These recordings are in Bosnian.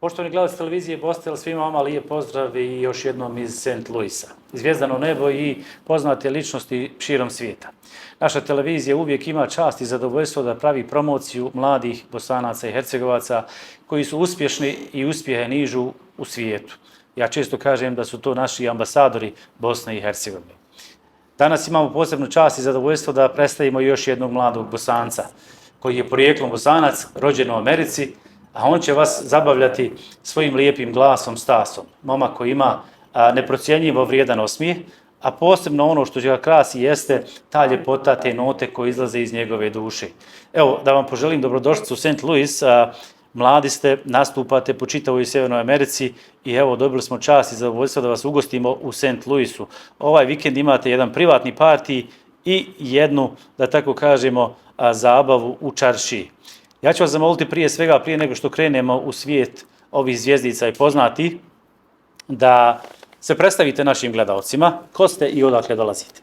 Poštovani gledalci televizije Bostel, svima vama lijep pozdrav i još jednom iz St. Louisa. Zvijezdano nebo i poznate ličnosti širom svijeta. Naša televizija uvijek ima čast i zadovoljstvo da pravi promociju mladih Bosanaca i Hercegovaca koji su uspješni i uspjehe nižu u svijetu. Ja često kažem da su to naši ambasadori Bosne i Hercegovine. Danas imamo posebnu čast i zadovoljstvo da predstavimo još jednog mladog Bosanca koji je porijeklom Bosanac, rođen u Americi, a on će vas zabavljati svojim lijepim glasom Stasom. Momak koji ima neprocjenjivo vrijedan osmijeh, a posebno ono što će ga krasi jeste ta ljepota, te note koje izlaze iz njegove duše. Evo, da vam poželim dobrodošlicu u St. Louis. Mladi ste, nastupate po čitavoj Sjevernoj Americi i evo, dobili smo čast i zadovoljstvo da vas ugostimo u St. Louisu. Ovaj vikend imate jedan privatni partij i jednu, da tako kažemo, zabavu u čaršiji. Ja ću vas zamoliti prije svega, prije nego što krenemo u svijet ovih zvijezdica i poznati, da se predstavite našim gledalcima. Ko ste i odakle dolazite?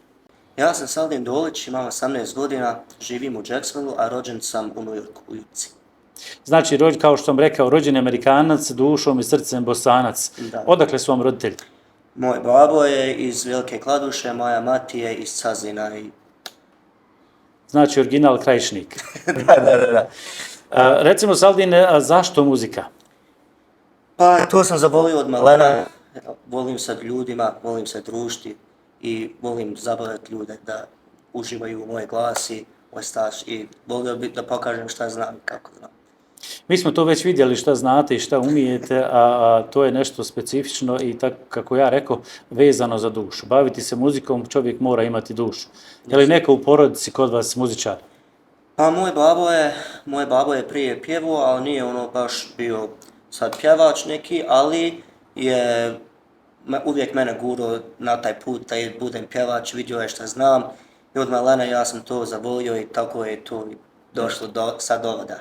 Ja sam Saldin Dolić, imam 18 godina, živim u Jacksonvilleu, a rođen sam u New Yorku, u Jutci. Znači, kao što sam rekao, rođeni Amerikanac, dušom i srcem Bosanac. Da. Odakle su vam roditelji? Moj babo je iz Velike Kladuše, moja mati je iz Cazina. Znači, original Krajišnik. Da. Recimo, Saldin, zašto muzika? Pa, to sam zavolio od malena. Volim se ljudima, volim se družiti i volim zabavljati ljude da uživaju u moj glas i moj staž i volio bih da pokažem šta znam i kako znam. Mi smo to već vidjeli šta znate i šta umijete, a to je nešto specifično i tako, kako ja rekao, vezano za dušu. Baviti se muzikom, čovjek mora imati dušu. Je li neko u porodici kod vas muzičar? Pa moj babo je prije pjevao, ali nije ono baš bio sad pjevač neki, ali je uvijek mene gurao na taj put da budem pjevač, vidio je šta znam i od malena ja sam to zavolio i tako je to došlo sad do ovoga.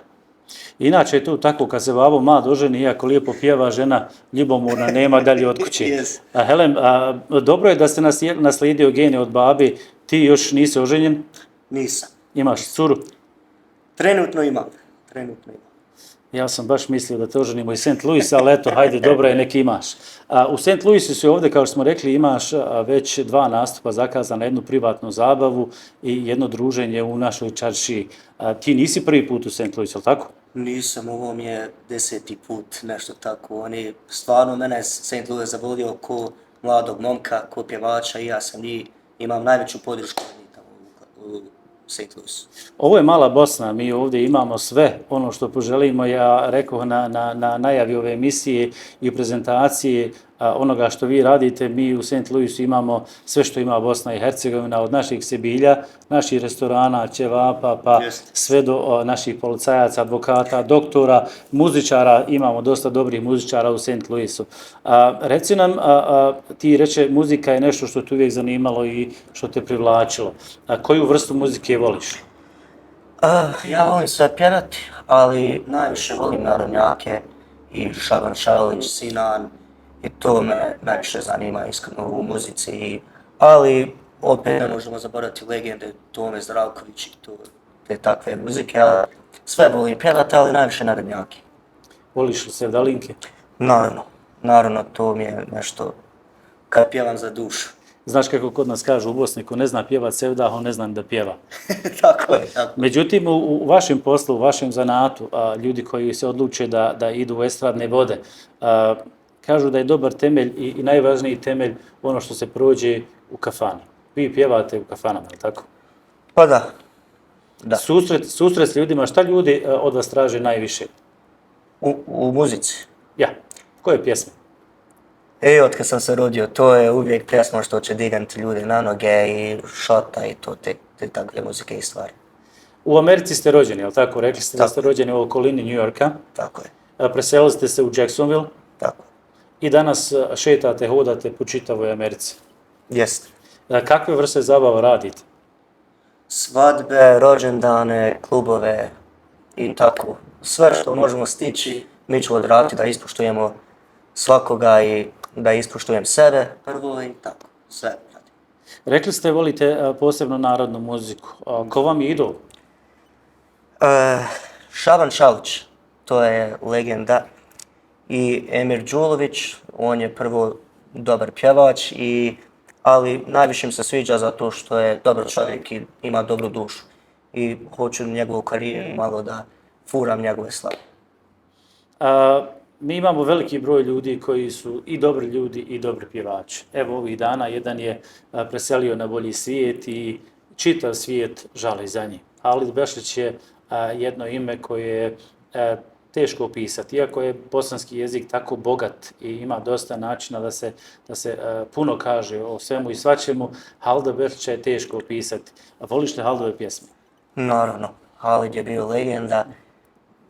Inače je tu tako, kad se babo mlad oženi, iako lijepo pjeva, žena ljubomorna, nema dalje od kuće. Yes. Helen, dobro je da ste naslijedio gene od babi, ti još nisi oženjen? Nisam. Imaš curu? Trenutno imam. Ja sam baš mislio da te oženimo iz St. Louisa, ali eto, hajde, dobro je, neki imaš. U St. Louisu se ovdje, kao što smo rekli, imaš već 2 nastupa zakazana, jednu privatnu zabavu i jedno druženje u našoj čaršiji. Ti nisi prvi put u St. Louisu, je li tako? Nisam, ovo mi je 10. put, nešto tako. Oni stvarno mene St. Louis zavolio ko mladog momka, ko pjevača i ja sam imam najveću podršku u St. Louis. Ovo je mala Bosna, mi ovdje imamo sve ono što poželimo. Ja rekao na najavi ove emisije i prezentacije onoga što vi radite, mi u St. Louisu imamo sve što ima Bosna i Hercegovina, od naših sebilja, naših restorana, ćevapa, pa sve do naših policajaca, advokata, doktora, muzičara, imamo dosta dobrih muzičara u St. Louisu. Reci nam, ti reče, muzika je nešto što te uvijek zanimalo i što te privlačilo. Koju vrstu muzike voliš? Ja volim sve pjevati, ali najviše volim narodnjake i Šaban Šalić, Sinan, i to me najviše zanima iskreno u muzici, ali opet ne možemo zaboraviti legende Tome Zdravković i te takve muzike, ali sve volim pjevati, ali najviše narodnjake. Voliš li sevdalinke? Naravno, to mi je nešto kad pjevam za dušu. Znaš kako kod nas kažu u Bosni, ko ne zna pjevat sevdah, on ne zna da pjeva. Tako je. Međutim, u vašem poslu, u vašem zanatu, ljudi koji se odluče da idu u estradne vode, kažu da je dobar temelj i najvažniji temelj ono što se prođe u kafani. Vi pjevate u kafanama, je li tako? Pa da. Susret s ljudima, šta ljudi od vas traže najviše? U muzici? Ja. Koje pjesme? Od kad sam se rodio, to je uvijek pjesma što će dignuti ljude na noge i šota i to, te takve muzike i stvari. U Americi ste rođeni, je li tako? Rekli ste da ste rođeni u okolini New Yorka. Tako je. Preselili ste se u Jacksonville. Tako je. I danas šetate, hodate po čitavoj Americi. Jeste. Kakve vrste zabava radite? Svadbe, rođendane, klubove i tako. Sve što možemo stići, mi ćemo odraditi da ispoštujemo svakoga i da ispoštujem sebe prvo i tako. Sve radim. Rekli ste volite posebno narodnu muziku. Ko vam je idol? Šaban Šalić, to je legenda. i Emir Đulović, on je prvo dobar pjevač, ali najviše mi se sviđa zato što je dobar čovjek i ima dobru dušu. I hoću njegovu karijeru malo da furam njegove slave. Mi imamo veliki broj ljudi koji su i dobri ljudi i dobri pjevači. Evo ovih dana jedan je preselio na bolji svijet i čitav svijet žali za njim. Halid Bešlić je jedno ime koje je teško opisati. Iako je bosanski jezik tako bogat i ima dosta načina da se puno kaže o svemu i svačemu, Halida Bešlića je teško opisati. A voliš li Halidove pjesme? Naravno, Halid je bio legenda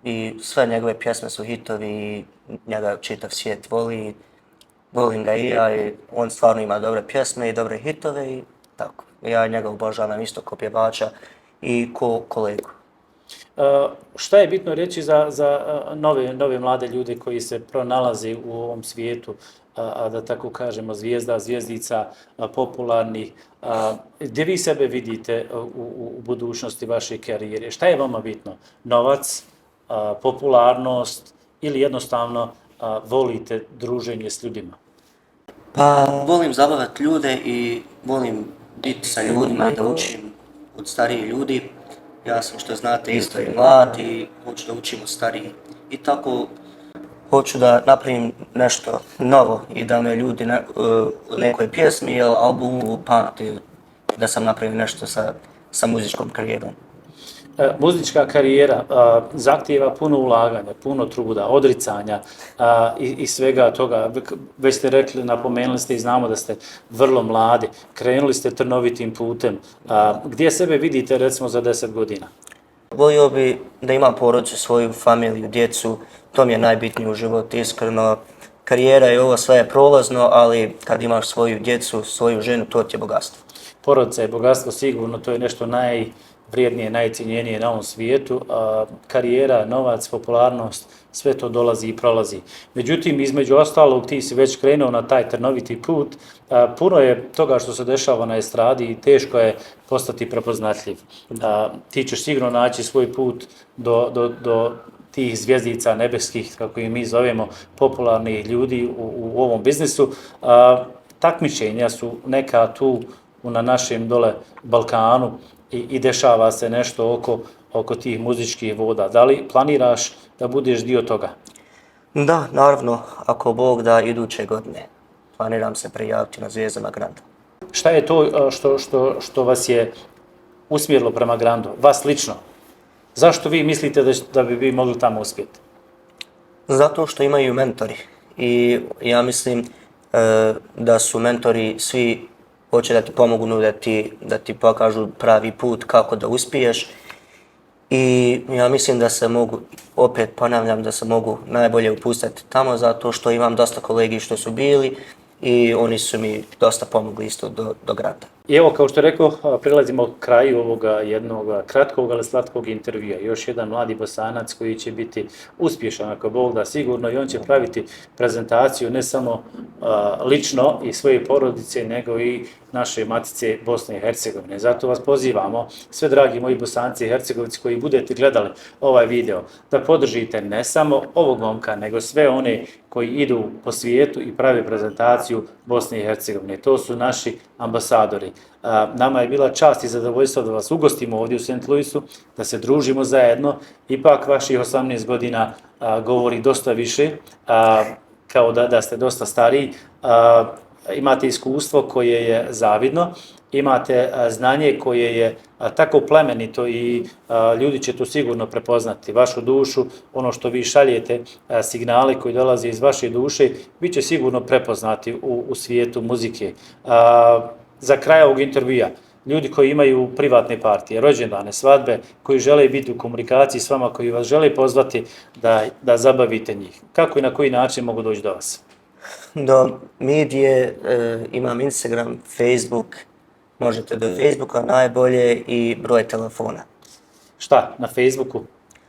i sve njegove pjesme su hitovi i njega čitav svijet voli. Volim ga i ja i on stvarno ima dobre pjesme i dobre hitove i tako. Ja njega obožavam isto ko pjevača i ko kolegu. Šta je bitno reći za nove mlade ljude koji se pronalaze u ovom svijetu, da tako kažemo, zvijezda, zvijezdica, popularnih, gdje vi sebe vidite u budućnosti vaše karijere? Šta je vama bitno? Novac, popularnost ili jednostavno volite druženje s ljudima? Pa volim zabavati ljude i volim biti sa ljudima da učim od starijih ljudi. Ja sam, što znate, isto i mlad i hoću da učim od starijih. I tako hoću da napravim nešto novo i da me ljudi u nekoj pjesmi ili albumu pamte da sam napravio nešto sa muzičkom karijerom. Muzička karijera zahtijeva puno ulaganja, puno truda, odricanja i svega toga. Već ste rekli, napomenuli ste i znamo da ste vrlo mladi, krenuli ste trnovitim putem. Gdje sebe vidite recimo za 10 godina? Volio bi da imam porodicu, svoju familiju, djecu, to mi je najbitnije u životu, iskreno. Karijera i ovo sve je prolazno, ali kad imaš svoju djecu, svoju ženu, to ti je bogatstvo. Porodica je bogatstvo sigurno, to je nešto najvrijednije, najcijenjenije na ovom svijetu. Karijera, novac, popularnost, sve to dolazi i prolazi. Međutim, između ostalog, ti si već krenuo na taj trnoviti put. Puno je toga što se dešava na estradi i teško je postati prepoznatljiv. Ti ćeš sigurno naći svoj put do tih zvjezdica nebeskih, kako ih mi zovemo, popularnih ljudi u ovom biznisu. Takmičenja su neka tu na našem dole Balkanu i dešava se nešto oko tih muzičkih voda. Da li planiraš da budeš dio toga? Da, naravno, ako Bog da, iduće godine. Planiram se prijaviti na Zvijezdama Granda. Šta je to što vas je usmjerilo prema Grandu? Vas lično? Zašto vi mislite da bi vi mogli tamo uspjeti? Zato što imaju mentori. I ja mislim da su mentori svi hoće da ti pomognu, da ti pokažu pravi put kako da uspiješ. I ja mislim da se mogu, opet ponavljam, da se mogu najbolje upustiti tamo zato što imam dosta kolegi što su bili i oni su mi dosta pomogli isto do Granda. I evo, kao što rekao, prilazimo kraju ovoga jednog kratkog, ali slatkog intervjua. Još jedan mladi Bosanac koji će biti uspješan, ako Bog da, sigurno, i on će praviti prezentaciju ne samo lično i svoje porodice, nego i naše matice Bosne i Hercegovine. Zato vas pozivamo, sve dragi moji Bosanci i Hercegovci koji budete gledali ovaj video, da podržite ne samo ovog momka, nego sve one koji idu po svijetu i prave prezentaciju Bosne i Hercegovine. To su naši ambasadori. Nama je bila čast i zadovoljstvo da vas ugostimo ovdje u St. Louisu, da se družimo zajedno. Ipak vaših 18 godina govori dosta više, kao da ste dosta stariji. Imate iskustvo koje je zavidno, imate znanje koje je tako plemenito i ljudi će to sigurno prepoznati. Vašu dušu, ono što vi šaljete, signale koji dolaze iz vaše duše, bit će sigurno prepoznati u svijetu muzike. Za kraj ovog intervjua, ljudi koji imaju privatne partije, rođendane, svadbe, koji žele biti u komunikaciji s vama, koji vas žele pozvati da zabavite njih. Kako i na koji način mogu doći do vas? Do medije, imam Instagram, Facebook, možete do Facebooka najbolje i broj telefona. Šta, na Facebooku?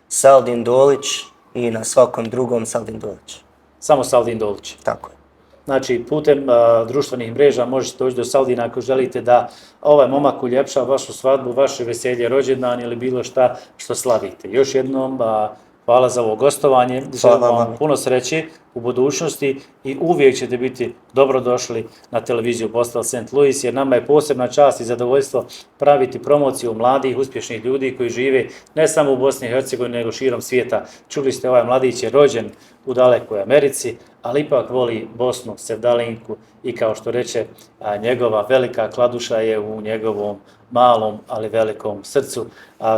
Saldin Dolić i na svakom drugom Saldin Dolić. Samo Saldin Dolić? Tako je. Znači, putem društvenih mreža možete doći do Saldina ako želite da ovaj momak uljepša vašu svadbu, vaše veselje, rođendan ili bilo šta što slavite. Još jednom, hvala za ovo gostovanje. Hvala Želim vam vama. puno sreće u budućnosti i uvijek ćete biti dobrodošli na televiziju Postel St. Louis, jer nama je posebna čast i zadovoljstvo praviti promociju mladih, uspješnih ljudi koji žive ne samo u Bosni i Hercegovini, nego širom svijeta. Čuli ste, ovaj mladić je rođen u dalekoj Americi, ali ipak voli Bosnu, sevdalinku i kao što reče, njegova velika kladuša je u njegovom malom, ali velikom srcu,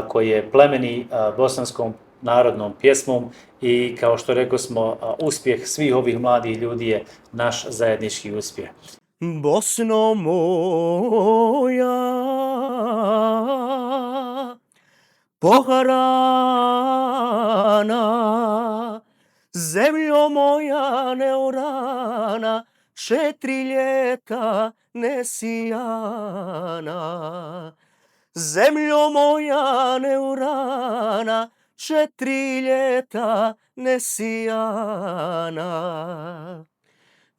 koji je plemeni bosanskom narodnom pjesmom i kao što rekao smo, uspjeh svih ovih mladih ljudi je naš zajednički uspjeh. Bosno moja, poharana, zemljo moja neorana, 4 ljeta nesijana. Zemljo moja neorana, 4 ljeta nesijana.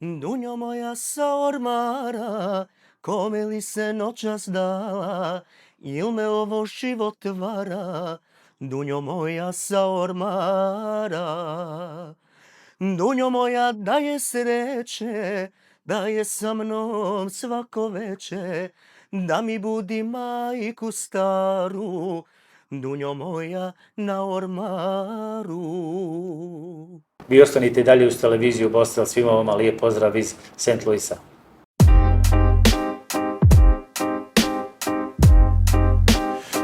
Dunjo moja sa ormara, kome li se noćas dala, il me ovo život vara, dunjo moja sa ormara. Dunjo moja daje sreće, daje sa mnom svako veče, da mi budi majku staru, dunjo moja na ormaru. Vi ostanite i dalje uz televiziju Postel, svima vama lijep pozdrav iz St. Louisa.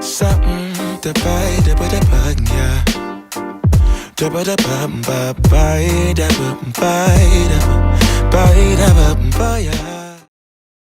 Something to buy, da ba da bug, yeah. Da ba da bum ba buy, da ba buy, da ba buy, da ba buy, yeah.